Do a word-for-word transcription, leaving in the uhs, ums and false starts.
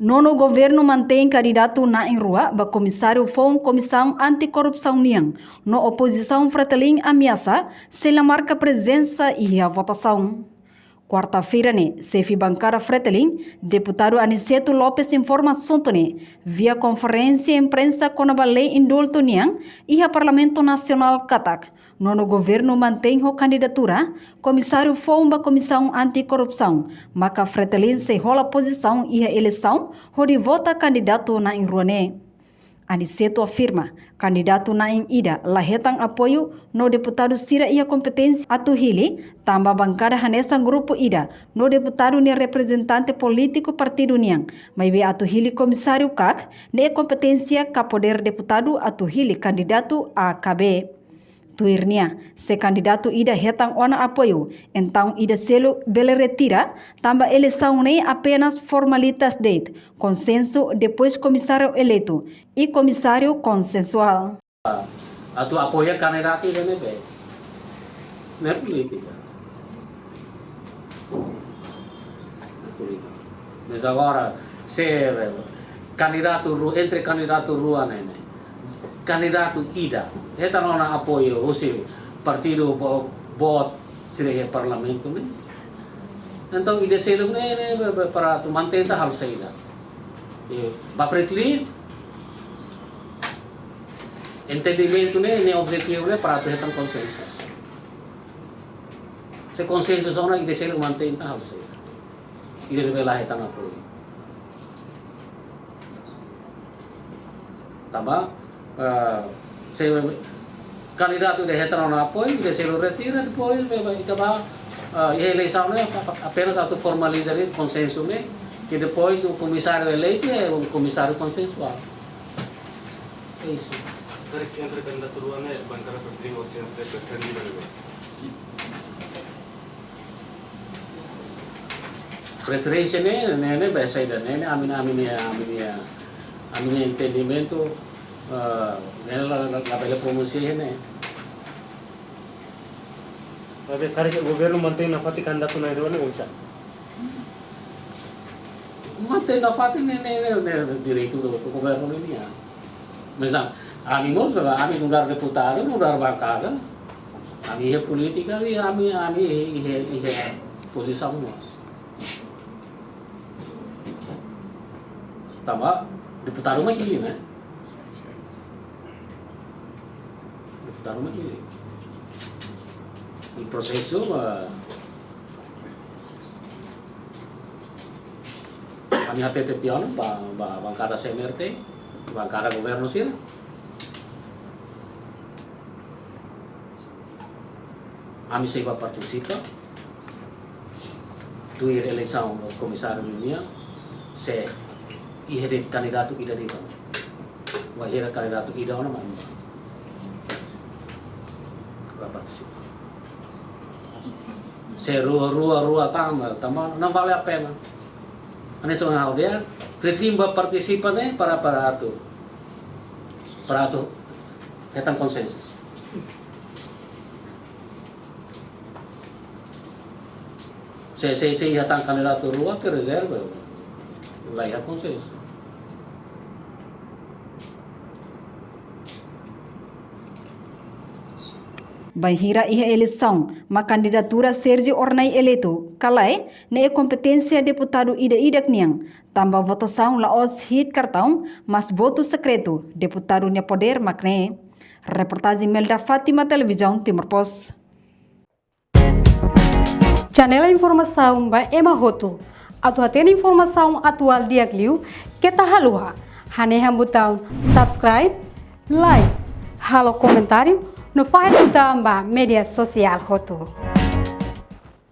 Nono governu mantein kandidatu na'in rua ba komisáriu foun Komisaun Anti-Korrupsaun nian, no opozisaun Fretilin ameasa sei la marka prezensa iha votasaun. Kuarta-feira ne'e, xefe bankada Fretilin, deputadu Aniceto Lopes informa asuntu ne'e via konferénsia imprensa kona-ba lei indultu nian iha Parlamentu Nasionál katak nono governu mantein ho kandidatura komisáriu foun ba Komisaun Anti-Korrupsaun, maka Fretilin sei hola pozisaun iha eleisaun hodi vota kandidatu na'in rua ne'e. Aniceto afirma, kandidatu na'in ida la hetan apoiu no deputadu sira iha kompeténsia atu hili, tanba bankada hanesan grupu ida no deputadu nia reprezentante polítiku partidu nian, maibé atu hili komisáriu kak ne'e kompeténsia ka podér deputadu atu hili kandidatu A ka B. Tuir nia, se kandidatu ida hetan ona apoiu, entaun ida seluk bele retira, tanba eleisaun ne'e apenas formalitas de'it, konsensu depois komisáriu eleitu i komisáriu konsensuál. Atu apoia kandidatu ida ne'ebé. Ne'e polítika. Ne'e polítika. Mas agora, se kandidatu ru-, entre kandidatu rua ne'e, ne'e, kandidatu ida hetan ona apoiu husi partidu bo-, boot sira iha parlamentu ne'e. Entaun ida seluk ne'e, ne'e, be-, be-, para atu mantein ita halo saida. Eh, ba Fretilin, entendimentu ne'e, ne'e objetivu ne'e para atu hetan konsensu. Se konsensu sona ida seluk mantein ita halo saida. Ida ne'ebé la hetan apoiu. Tanba, eh, se kandidatu ida hetan ona apoiu, ida seluk retira, depois, be-, be-, ita ba, eh, iha eleisaun ne'e, apa-, apa-, apenas atu formaliza de'it konsensu ne'e, ke depois o komisáriu eleitu é um komisáriu konsensuál. É isso. Karik entre kandidatu rua ne'e, bankada Fretilin ou Centro prefere ida ne'ebé? Preferénsia ne'e, ne'e, ne'e, be saida, ne'e, ne'e, ami-nia, ami-nia, ami-nia, ami-nia entendimentu, eh, ne'e la, la, labele pronunsia ne'e. Maibé karik governu mantein nafatin kandidatu na'in rua ne'e oinsá? Mantein nafatin ne'e, ne'e, ne'e, ne'e direitu do, do governu nian. Mas ami mós, ami nu'udar deputadu, nu'udar bankada, ami iha polítika, i ami, ami iha, iha pozisaun mós. Tanba deputadu mak hili, ne'e? Deputadu mak hili. I prosesu, eh, ami hatete tiha ona ba, ba bankada C M R T, bankada governu sira. Ami sei bá partisipa tuir eleisaun komisáriu nian, se iha de'it kandidatu ida de'it. Wainhira kandidatu ida ona mai. Bá partisipa. Se rua, rua, rua tanba, tanba não vale a pena. Hanesan ha'u dehan, Fretilin bá partisipa ne'e para, para atu, para atu hetan konsensu. Se, se, se iha tan kandidatu rua ke rezerva, la iha konsensu. Bainhira iha eleisaun, mak kandidatura Sérgio Hornai eleitu ka lae, ne'e kompeténsia deputadu ida-idak nian, tanba votasaun la'ós hi'it kartaun, mas votu sekretu, deputadu nia podér mak ne'e. Reportajen Melda Fátima, Televizaun Timor Post. Janela informasaun ba ema hotu. Atu hatene informasaun atuál di'ak liu, keta haluha hanehan butaun subscribe, like, halo komentáriu, no fahe tutan ba média sosiál hotu.